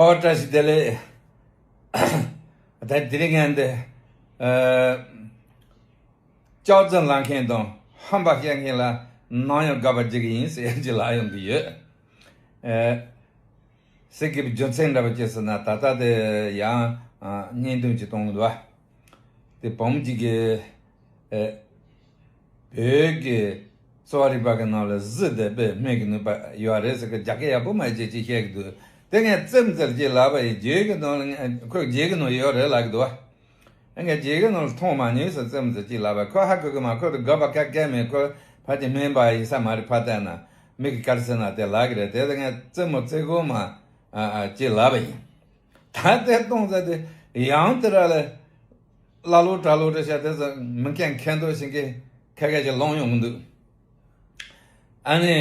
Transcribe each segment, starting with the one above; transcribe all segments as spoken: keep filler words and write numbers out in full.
ཨོ་བཀྲ་ཤིས་བདེ་ལེགས། ད་དེ་རིང་ངས་འདི་ཨ་ལྕགས་རྩི་ལེན་མཁན་དང་ཧམ་པ་བཤད་མཁན་ལ་ནམ་ཡང་དགག་པ་བྱེད་ཀྱི་ཡིན་ཟེར་གྱི་ལབ་ཡོང་གི་ཡོད། ཨ་ཟེར་གྱི་རྒྱུ་མཚན་འདྲ་པོ་ཅི་ཟེར་ན། ད་ལྟ་དེ་ཡང་ཨ་བརྙན་ཐུང་ཅིག་གཏོང་གི་འདུག་བ། དེ་བུ་མོ་གཅིག་གིས་ཨ་བོད་ཀྱི་གསོ་བ་རིག་པ་གི་ནང་ལ་གཟི་དེ་དཔེ་སྨན་གྱི་ནུས་པ་ཡོད་རེད་ཟེར་གི་རྒྱ་སྐད་ཡག་པོ་མ་བྱེད་ཅིག་བཤད་ཀྱི་འདུག། དེ་ངས་ཙེམ་ཙེར་ཅིག་ལབ་པ་ཡིན། རྗེས་ཀྱི་ནང་ལ་ངས་ཁོས་རྗེས་ཀྱི་ནང་ཡོད་རེད་ལབ་ཀྱི་འདུག་བ། ངས་རྗེས་ཀྱི་ནང་ལ་མཐོང་མ་མྱོང་ཟེར་ཙེམ་ཙེར་ཅིག་ལབ་པ། ཁོ་ཧ་གོ་གི་མ། ཁོ་དེ་དགག་པ་ག་གེ་མེད། ཁོ་ཕལ་ཆེར་སྨན་པ་ཡིན་ས་མ་རེད། ཕར་བལྟས་ན་མི་གིས་ག་རེ་ཟེར་ན་དེ་ལབ་ཀྱི་རེད། དེ་ལ་ངས་རྩེད་མོ་རྩེ་གོ་མ་ཨ་ཨ་ཅིག་ལབ་པ་ཡིན། ད་དེ་གཏོང་ས་དེ་ཡང་དེ་ར་ལ་ཀླ་ཀློ་གྲྭ་ཀློ་རེད་ཤག། དེ་ཚོ་མི་མཁན་མཁན་འདོགས་བྱེད་མཁན་ཁ་ཁ་ཅིག་ལོང་ཡོང་གི་འདུག། ཨ་ནི་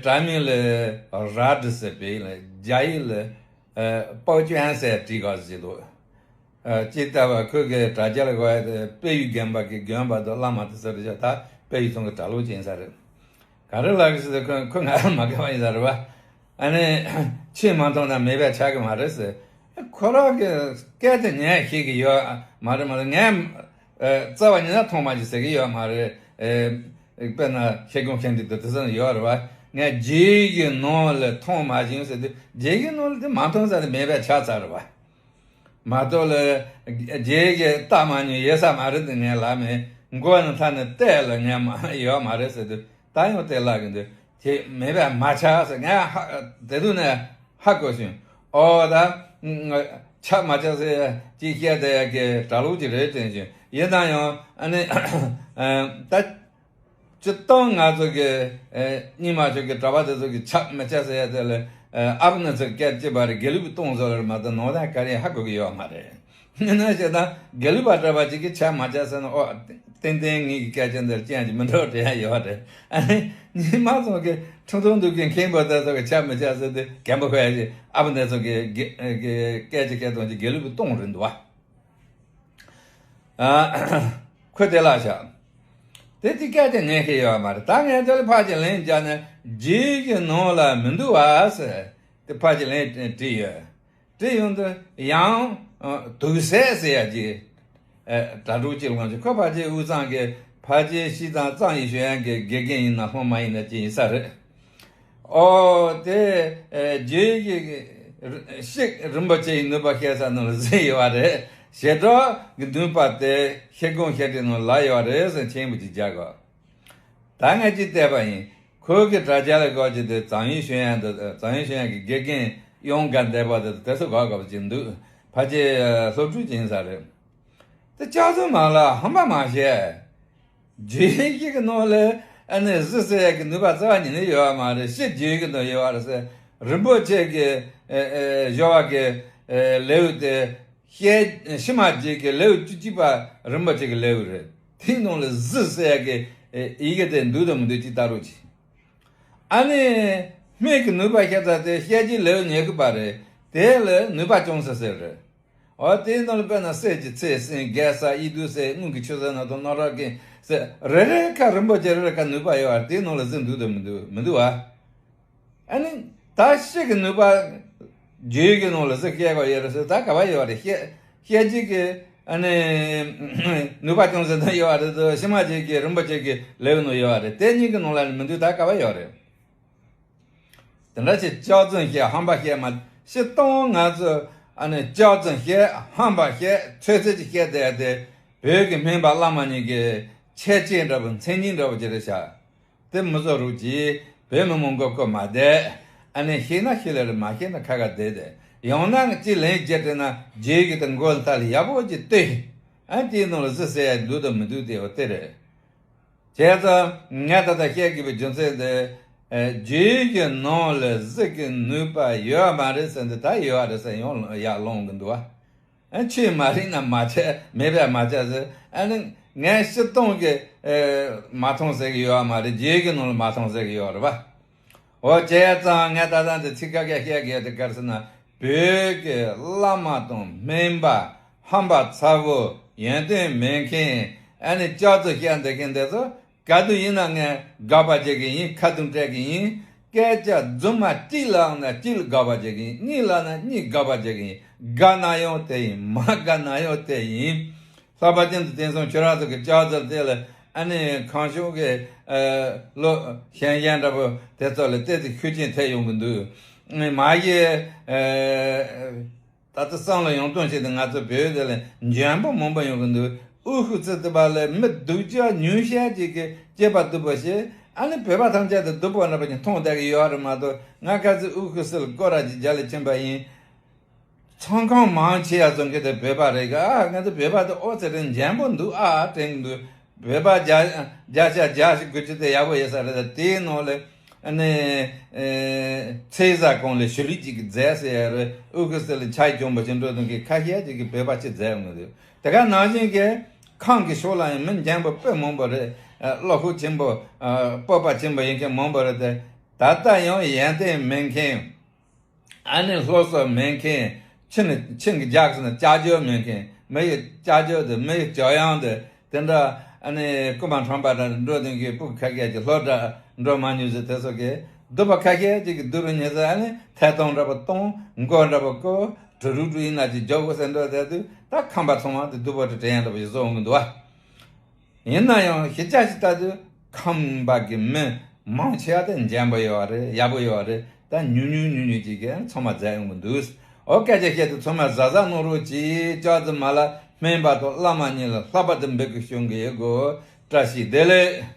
དྲ་མིག་ལ་ར་ཌི་ཟེར་བའི་ལ་རྒྱ་ཡིག་ལ་ཨ་པའོ་ཅུན་ཟེར་བྲིས་ག་ཟེར་འདུག། ཨ་ཅིག་ལྟ་བ་ཁོས་གི་དྲ་རྒྱ་ལ་གོ་ཡ་དེ་དཔལ་ཡུལ་དགོན་པ་གི་དགོན་པ་དང་བླ་མ་དེ་ཚོ་རེད་ཤག། ད་དཔལ་ཡུལ་ཚང་གི་གྲྭ་ལོག་ཅིག་ཡིན་ས་རེད། ག་རེ་ལབ་ཀྱི་ཟེར་ཏེ་ཁོ་ཁོ་ང་ལ་མ་དགའ་བ་ཡིན་ས་རེད་བ། ཨ་ནི་ཆོས་མ་མཐོང་ན་མེད་པ་ཆགས་ཀྱི་མ་རེད་ཟེར། ཁོ་རང་གི་སྐད་དེ་ངས་ཤེས་ཀྱི་ཡོད་མ་རེད། མ་རེད། ངས་ཨ་རྩ་བ་ཉིད་ནས་མཐོང་མ་མྱོང་ཟེར་གྱི་ཡོད་མ་རེད། ཨེ་དཔེར་ན་ཤེལ་སྒོང་ཤེལ་འདི་དུ་དེ་ཚོ་ཡོད་རེད་བ། ངས་རྗེས་ཀྱི་ནང་ལ་མཐོང་མ་མྱོང་ཟེར་དུས་རྗེས་ཀྱི་ནང་ལ་དེ་མ་མཐོང་ས་དེ་མེད་པ་ཆགས་ཚར་རེད་བ། མ་གཏོགས་ལ་རྗེས་ཀྱི་ལྟ་མ་མྱོང་ཡོད་ས་མ་རེད་དེ་ངས་ལབ་མེད། མགོ་ནས་མཐའ་ནས་བལྟས་ལ་ངས་མ་ཡོད་མ་རེད་ཟེར་དུས་ད་ཡང་དེ་ལབ་གི་འདུག། དེ་མེད་པ་མ་ཆགས་ཟེར། ངས་ཧ་དེ་དུས་ནས་ཧ་གོ་སོང་། ཨོ་ད་ཆགས་མ་ཆགས་ཟེར་ཅིག་བཤད་བསྡད་ཡ་གི་གྲྭ་ལོག་ཅིག་རེད་དྲན་བྱུང་། ཡིན་ན་ཡང་ཨ་ནི་ད་སྤྱིར་བཏང་ང་ཚོ་གི་ཨེ་རྙིང་མ་ཆོས་ཀྱི་གྲྭ་པ་དེ་ཚོ་གི་ཆགས་མི་ཆགས་ཟེར་ཡ་དེ་ལ་ཨེ་ཨ་བུ་ནི་ཚོ་སྐད་ཅེས་པ་རེད། དགེ་ལུགས་པའི་གཏོང་བཟོ་རེད་མ་གཏོགས་ནང་དོན་ག་རེ་ཧ་གོ་གི་ཡོད་མ་རེད། ཡིན་ན་བྱས་ན་དགེ་ལུགས་པ་གྲྭ་པ་ཅིག་གིས་ཆགས་མ་ཆགས་ཟེར་ན། ཨོ་ཏན་ཏན་ངེད་ཀྱི་སྐད་ཆ་འདིར་ཅི་ཡང་ཅིག་མི་འགྲོ་དྲན་ཡ་ཡོད་རེད། ཨ་ནི་རྙིང་མ་ཚོ་གི་ཁྲིམས་ཐོག་འདུག་གི་མཁན་པོ་དེ་ཚོ་གི་ཆགས་མི་ཆགས་ཟེར་དུས་རྒན་པོ་ཁོ་ཡ་ཅིག་ཨ་བུ་འདི་ཚོ་གི་དགེ་དགེ་སྐད་ཆ་སྐད་གཏོང་ཅིག་དགེ་ལུགས་པའི་གཏོང་རེད་འདུག་བ། ཨ་ཁོས་དེ་ལབ་ཤག། དེ་དེ་སྐད་ཆ་ཉན་མཁན་ཡོད་མ་རེད། ད་ངས་དེ་ལ་ཕར་ཅིག་ལན་བརྒྱབ་ནས་རྗེས་ཀྱི་ནང་ལ་མི་འདུག་བ་ཟེར་དེ་ཕར་ཅིག་ལན་བྲིས་ཡོད། བྲིས་ཡོང་དུས་ཡང་ཨ་དུག་སེལ་ཟེར་ཡ་ཅིག་ཨ་གྲྭ་ཕྲུག་ཅིག་ལ་ང་ཚོ་ཁོ་ཕལ་ཆེར་དབུས་གཙང་གི་ཕལ་ཆེར་སྤྱིར་བཏང་གཙང་ཡིན་ཞུ་ཡ་གི་དགེ་རྒན་ཡིན་ན་སློབ་མ་ཡིན་ན་ཅིག་ཡིན་ས་རེད། ཨོ་དེ་ཨེ་རྗེས་ཀྱི་ཤེལ་རིན་པོ་ཆེ་ཡི་ནུས་པ་བཤད་ས་ནང་ལ་གཟིགས་ཡོད་པ་རེད། བྱེ་བྲག་གི་ནུས་པ་དེ་ཤེལ་སྒོང་ཤེལ་སྒྲིག་ནང་ལ་ཡོད་རེད་ཟེར་མཆན་པོ་ཅིག་རྒྱག་གོ། ད་ངས་ཅིག་བལྟས་པ་ཡིན། ཁོ་གི་དྲ་རྒྱ་ལ་གོ་ཅིག་དེ་ཛམ་ཡུན་ཞུ་ཡ་འདི་ཛམ་ཡུན་ཞུ་ཡ་གི་དགེ་རྒན་གཡང་དགའ་འདས་པ་དེ་དེ་ཚོ་གོ་གོ་བ་ཅིག་འདུག། ཕལ་ཆེར་སློབ་ཕྲུག་ཅིག་ཡིན་ས་རེད། དེ་ལྕགས་རྩི་མ་ལ་ཧམ་པ་མ་བཤད། རྗེས་ཀྱི་ནང་ལ་ཨ་ནི་གཟི་ཟེར་ཡ་གི་ནུས་པ་རྩ་བ་ཉིད་ནས་ཡོད་པ་མ་རེད། ཤེལ་རྗེས་ཀྱི་ནང་ཡོད་པ་རེད་ཟེར། རིན་པོ་ཆེ་གི་ཨེ་ཨེ་བཞོ་བ་གི་ཨེ་ལེའུ་དེ་ཤེལ་ཕྱི་མ་རྗེས་ཀྱི་ལེའུ་བཅུ་གཅིག་པ་རིན་པོ་ཆེ་གི་ལེའུ་རེད། དེའི་ནང་ལ་གཟི་ཟེར་ཡ་གི་ཨེ་ཡི་གེ་དེ་འདུག་དང་མི་འདུག་ཅིག་ལྟ་རོགས་གྱིས། ཨ་ནི་སྨན་གྱི་ནུས་པ་ཤེས་ཚར་དེ་ཤེལ་གྱི་ལེའུ་ཉེར་དགུ་པ་རེད། དེ་ལ་ནུས་པ་ཅུང་ཟད་ཟེར་རེད། འོ་དེའི་ནང་ལ་དཔེར་ན་གསེར་གྱི་ཚེ་སྲིན་རྒྱལ་ས་ཨི་དུ་ཟེར་དངུལ་གྱི་ཆུ་ཟེར་ན་དང་སྣ་རག་གི་ཟེར་རེ་རེ་ཁ་རིན་པོ་ཆེ་རེ་རེ་ཁ་ནུས་པ་ཡོད་པ་དེའི་ནང་ལ་གཟི་འདུག་དང་མི་འདུག་མི་འདུག་བ། ཨ་ནི་ད་ཤེལ་གྱི་ནུས་པ་རྗེས་ཀྱི་ནང་ལ་གཟི་སྐྱེ་དགོས་ཡོད་རེད་ཟེར། ད་ག་བ་ཡོད་རེད། ཤེལ་ཤེལ་གྱི་གི་ཨ་ནི་ནུས་པ་ཅུང་ཟད་ནང་ཡོད་རེད་དོ། ཕྱི་མ་རྗེས་ཀྱི་རིན་པོ་ཆེ་གི་ལེའུ་ནང་ཡོད་རེད། དེ་གཉིས་ཀྱི་ནང་ལ་ནི་མི་འདུག། ད་ག་བ་ཡོད་རེད། དེ་འདྲ་ཅིག་ལྕགས་རྩི་བཤད་ཧམ་པ་བཤད་མ་སྤྱིར་བཏང་ང་ཚོ་ཨ་ནི་ལྕགས་རྩི་བཤད་ཧམ་པ་བཤད་ཚོད་ཚོད་ཅིག་བཤད་བསྡད་དེ་བོད་ཀྱི་སྨན་པ་བླ་མ་གཉིས་ཀྱི་ཆེ་ཆེ་འདྲ་པོ་མཚན་ཉིད་འདྲ་པོ་ཅིག་རེད་ཤག། དེ་མི་བཟོ་རོགས་གྱིས། བོད་མི་མང་མགོ་སྐོར་མ་བསྡད། ཨ་ནི་ཤེས་ན་ཤེས་ལེ་རེད། མ་ཤེས་ན་ཁ་ཁ་བསྡད་དེ། ཡང་ན་ཅིག་ལན་བརྒྱབ་དེ་ན་རྗེས་ཀྱི་དེ་མགོ་ལྟ་ལ་ཡག་པོ་ཅིག་ལྟོས། ཨ་དེའི་ནང་ལ་གཟི་ཟེར་ཡ་འདུག་དང་མི་འདུག་དེ་འོ་དེ་རེད། བྱས་ཙང་ངས་ད་ལྟ་བཤད་དགོས་པའི་རྒྱུ་མཚན་དེ། ཨེ་རྗེས་ཀྱི་ནང་ལ་གཟི་གི་ནུས་པ་ཡོད་མ་རེད་ཟེར་འདི་ད་ཡོད་རེད་ཟེར་ཡང་ཡར་ལོང་གི་འདུག་བ། ཨ་ཆོས་མ་རིག་ན་མ་བྱས། མེད་པས་མ་བྱས་ཟེར། ཨ་ནི་ངས་སྤྱིར་བཏང་གི་ཨེ་མ་མཐོང་ཟེར་གི་ཡོད་མ་རེད། རྗེས་ཀྱི་ནང་ལ་མ་མཐོང་ཟེར་གི་ཡོད་རེད་བ། འོ་བྱས་ཙང་ངས་ད་ལྟ་འདི་ཚིག་ཁ་ཁ་བཤད་གི་ཡོད་དེ་ག་རེ་ཟེར་ན། བོད་ཀྱི་བླ་མ་དང་སྨན་པ་ཧམ་པ་ཚ་བོ་ཡོན་ཏན་མེད་མཁན། ཨ་ནི་ལྕགས་རྩི་བཤད་བསྡད་མཁན་དེ་ཚོ་ག་དུས་ཡིན་ན་ངས་དགག་པ་བྱེད་གི་ཡིན། ཁ་རྡུང་སྤྲད་གི་ཡིན། སྐད་ཆ་རྫུན་མ་གཅིག་ལབ་ན་གཅིག་ལ་དགག་པ་བྱེད་ཀྱི་ཡིན། གཉིས་ལབ་ན་གཉིས་དགག་པ་བྱེད་ཀྱི་ཡིན། དགའ་ན་ཡང་དེ་ཡིན། མ་དགའ་ན་ཡང་དེ་ཡིན། ལྷག་པར་ཅན་དུ་དེང་སང་ཁྱོད་རང་ཚོ་གི་ལྕགས་རྩལ་དེ་ལ་ཨ་ནི་གང་བྱུང་གི་ཨ་ལོ་གཞན་གཞན་འདྲ་པོ་དེ་ཚོ་ལ་ཏོག་ཙམ་ཤུགས་རྐྱེན་ཐེབས་ཡོང་གི་འདུག། མ་གཞི་ཨ་ད་ལྟ་བསམ་བློ་ཡོང་སྟངས་ཤིག་དེ་ང་ཚོ་བོད་དེ་ལ་འཇོན་པོ་མང་པོ་ཡོང་གི་འདུག། དབུ་ཁུག་རྩེ་ཐུབ་པ་ལ་མི་སྡུག་ཅག་ཉུང་ཤས་ཅིག་གིས་སྐྱེས་པ་སྡུག་པོ་ཞིག། ཨ་ནི་བོད་པ་ཐམས་ཅད་དེ་སྡུག་པོ་འདྲ་པོ་ཅིག་མཐོང་བསྡད་ཀྱི་ཡོད་རེད་མ་གཏོགས། ང་ཁ་ཚོས་དབུ་ཁུག་སིལ་སྐོར་ར་ཅིག་རྒྱ་ལ་ཕྱིན་པ་ཡིན། ཚོང་ཁང་མང་ཆེ་བ་ཚོ་གི་དེ་བོད་པ་རེད་ག། ཨ་ང་ཚོ་བོད་པ་དེ་ཨོ་ཙི་རེད། འཇོན་པོ་འདུག་ཨ་དྲན་གྱི་འདུག། བོད་པ་བརྒྱ་བརྒྱ་ཆ་བརྒྱ་ཞིག་དགུ་བཅུ་དེ་ཡག་པོ་ཡོད་ས་རེད། ད་དེའི་ནང་ལ་ཨ་ནི་ཨེ་ཚེས་བཟང་གང་ལ་ཞི་ལུས་ཅིག་གི་མཛད་ཟེར་ཡ་རེད། དབུ་ཁུག་སིལ་ལ་ཆ་གྱོང་པོ་ཞིག་འགྲོ་དོན་གི་ཁ་ཤས་ཅིག་གི་བོད་པ་ཅིག་མཛད་ཡོང་གི་འདུག། དེ་ག་ནང་བཞིན་གྱི་ཁམས་ཀྱི་ཕྱོགས་ལ་ཡང་མི་འཇོན་པོ་དཔེ་མང་པོ་རེད། ཨ་བློ་ཁོག་ཆེན་པོ་ཨ་སྤོབས་པ་ཆེན་པོ་ཡིན་མཁན་མང་པོ་རེད་དེ། ད་ལྟ་ཡང་ཡོན་ཏན་མེད་མཁན། ཨ་ནི་སློབ་གསོ་མེད་མཁན། ཆིན་ཆིན་གྱི་རྒྱག་ཟེར་ན་ཅ་ཅོ་མེད་མཁན། མི་ཡི་ཅ་ཅོ་དེ་མི་ཡི་ཅོ་ཡང་དེ་དེ་འདྲ། ཨ་ནི་རྐུན་མ་ཁྲམ་པ་འདྲ་འགྲོ་དོན་གྱི་ཕྲུ་གུ་ཁ་ཤས་ཀྱི་སློབ་གྲྭ་འགྲོ་མ་མྱོང་ཟེར། དེ་ཚོ་གི་སྡུག་པ་ཁ་ཤས་ཅིག་གི་སྡུག་རུ་ཉེ་ས། ཨ་ནི་ཐད་གཏོང་འདྲ་པོ་གཏོང་། མགོ་འདྲ་པོ་བསྐོར། གྲུ་རུ་གྲུ་ཡིན་ན་ཅིག་འཇོག་དགོས་ཟེར་འགྲོ་ཟེར་དུས། ད་ཁམས་པ་ཚང་མ་དེ་སྡུག་པོ་དེ་དྲན་ཡ་འདྲ་པོ་ཞིག་བཟོ་འོང་གི་འདུག་བ། ཡིན་ན་ཡང་ཤེས་བྱ་ཞིག་ལྟ་དུས་ཁམས་པ་གི་མི་མང་ཆེ་བ་དེ་འཇོན་པོ་ཡོད་རེད། ཡག་པོ་ཡོད་རེད། ད་ཉུང་ཉུང་ཉུང་ཉུང་ཅིག་གིས་ཚང་མ་མཛད་ཡོང་གི་འདུག། འོ་སྐད་ཆ་བཤད་དུས་ཚང་མ་གཟབ་གཟབ་གནང་རོགས་གྱིས། ལྕགས་རྩེ་མ་ལ་སྨན་པ་དང་བླ་མ་གཉིས་ལ་ལྷག་པར་དུ་འབོད་སྐུལ་ཞུ་གི་ཡོད་གོ། བཀྲ་ཤིས་བདེ་ལེགས།